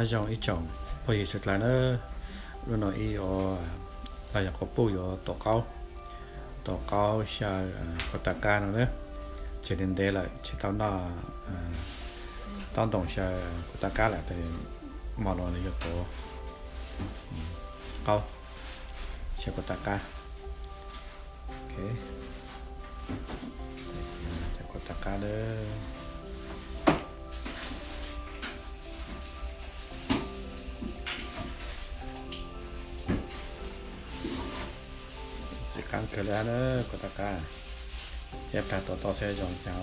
Nyob zoo ib tsoom phooj ywg sawv dlawg na, hnub no ib yuav los yog quas puj yuav tuav qaub, tuav qaub xyaw kuv tav qab no na. Tseem ntev ntev lawm tsis tau noj taub ntoos xyaw kuv tav qab lawm, tes hmo no yuav tuav qaub xyaw kuv tav qab. Kuv tav qab na. Txiv qab kawg li na, kuv tav qab. Ib plag tuav tau seb zoo cas.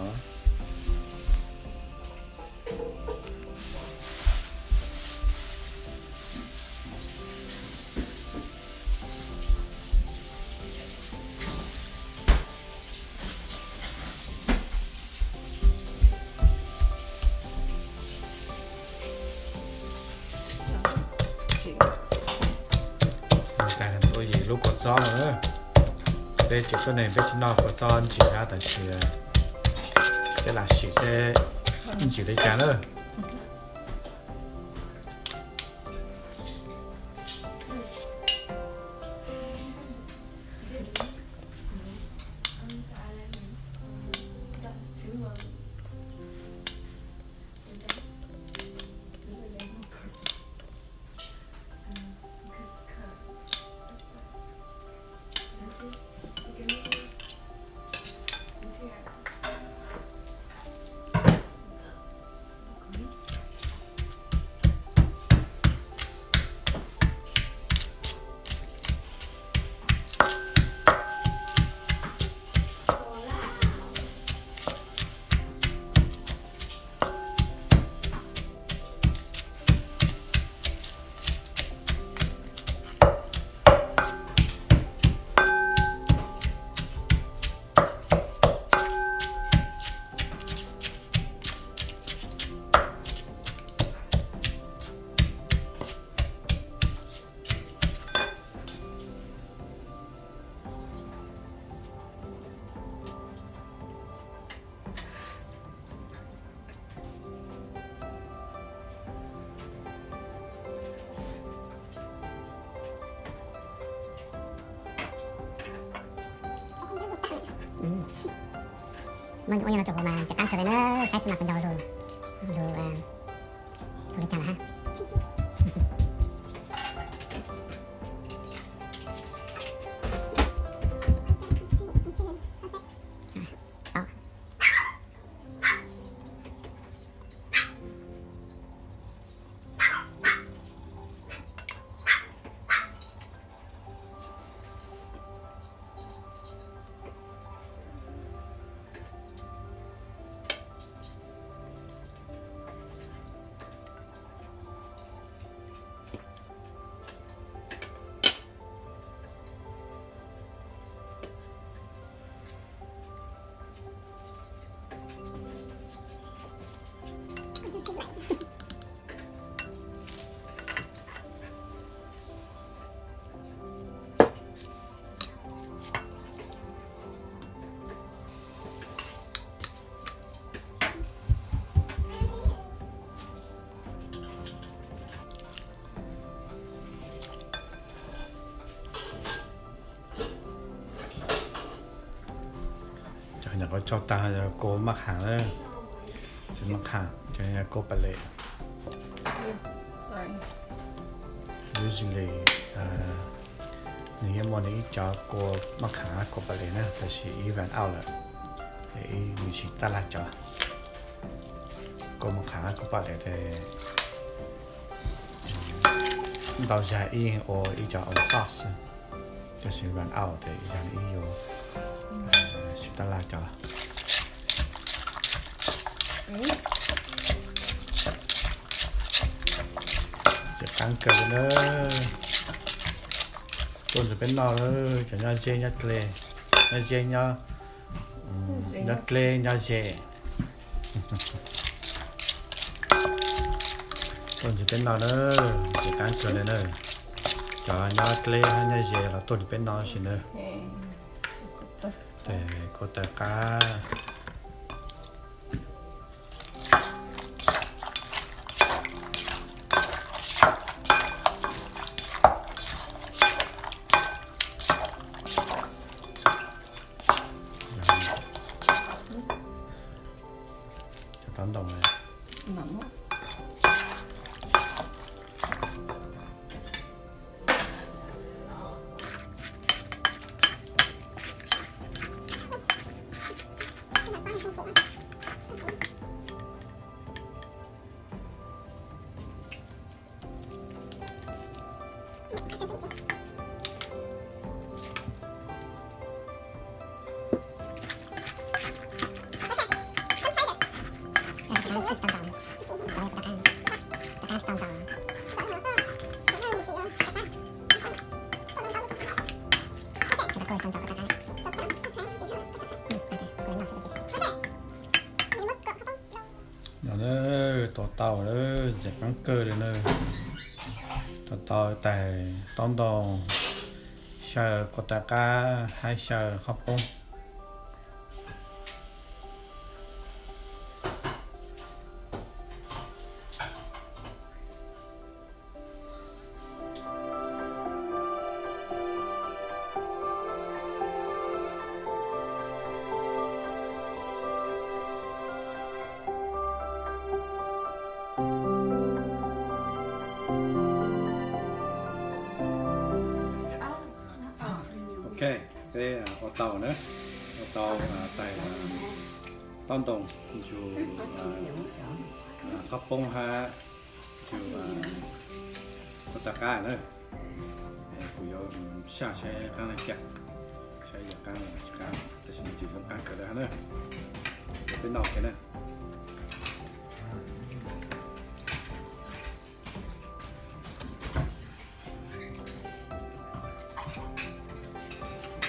Ua yim lub kua txob no, peb tseem tuab neeg peb tsis noj kua txob ntsim na, tab sis peb lam sim seb ntsim li cas na. Muab ua no tso huv mas txiv qab kawg li na, saib xwb mas kuv nco lus, lus, lus li cas lawm hab. Cov nyuam qhuav tso tag yog kua maj qhaam, txiv maj qhaam, cov yog kua pam lem. Usually nws yeej muaj nws ib cov kua maj qhaam kua pam lem na, tab sis ib run out lawm, ib nws tsis tab laj cov. Kua maj qhaam kua pam lem tes ntau zag ib yeej ua ib cov ua sauce, tab sis run out tes ib zag ib yuav tsis tab laj cov. Txiv qab kawg li na. Tuaj nrog peb noj, cov nyob ze nyob dleb, nyob ze nyob, nyob dleb nyob ze. Tuaj nrog peb noj na, txiv qab kawg li na. Cov nyob dleb hab nyob ze los tuaj nrog peb noj sis na. Tes kuv taw qab. Taub ntoo. Tuav tau lawm, ntxim qab kawg li na. Tuav tau tais taub ntoo, xyaw kua tais qab hab xyaw qhob poob. Ok, peb ua tau na, ua tau tais taub ntoo, ntsug qhob poob hab ntsug kua tais qab na. Kuv yuav saj saib qaab le caag, saib yuav qaab tsi qaab, tab sis ntxim zoo qaab kawg le hab na. Peb noj ke na.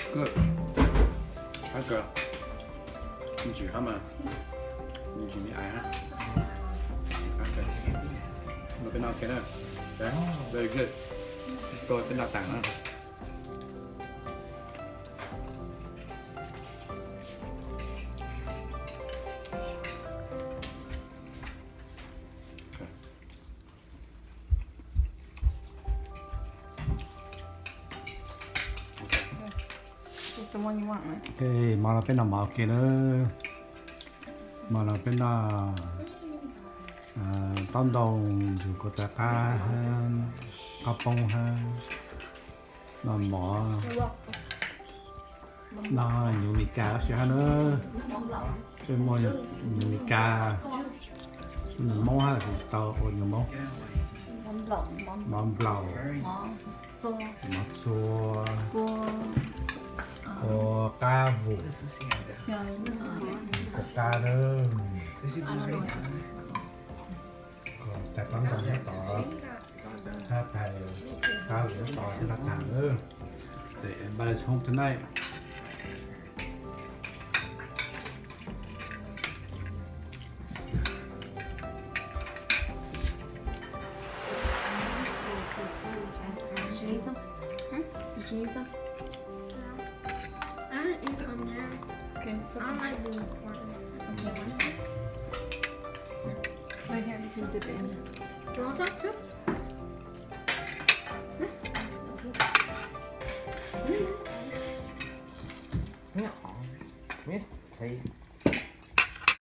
Good. Qaab kawg. Ntsim hab mas, ntsim me ais hab. Qaab kawg. Noj peb noj ke na. Very good. Tuaj peb noj taag na. Mov los peb noj mov ke na. Mov los peb noj taub ntoo, ntsug kua tais qab hab qhob poob hab noj mov. Noj nyuv Mes Kas tab sis hab na. Peb muaj nyuv Mes Kas, nyuv Moob hab tab sis tsis tau ua nyuv Moob. Mov nplaum, mov txua, kua qab vum, kua qab na, kua tais taub ntoo nyob tod, hab tais qab vum nyob tod, peb noj taag na. Everybody's home tonight. Did you need some? Hmm? Did you need some? I eat from there. Okay, it's okay. I like the corn. Okay, what is this? Right here, you can dip it in. You want some too? Yeah. Yeah, please.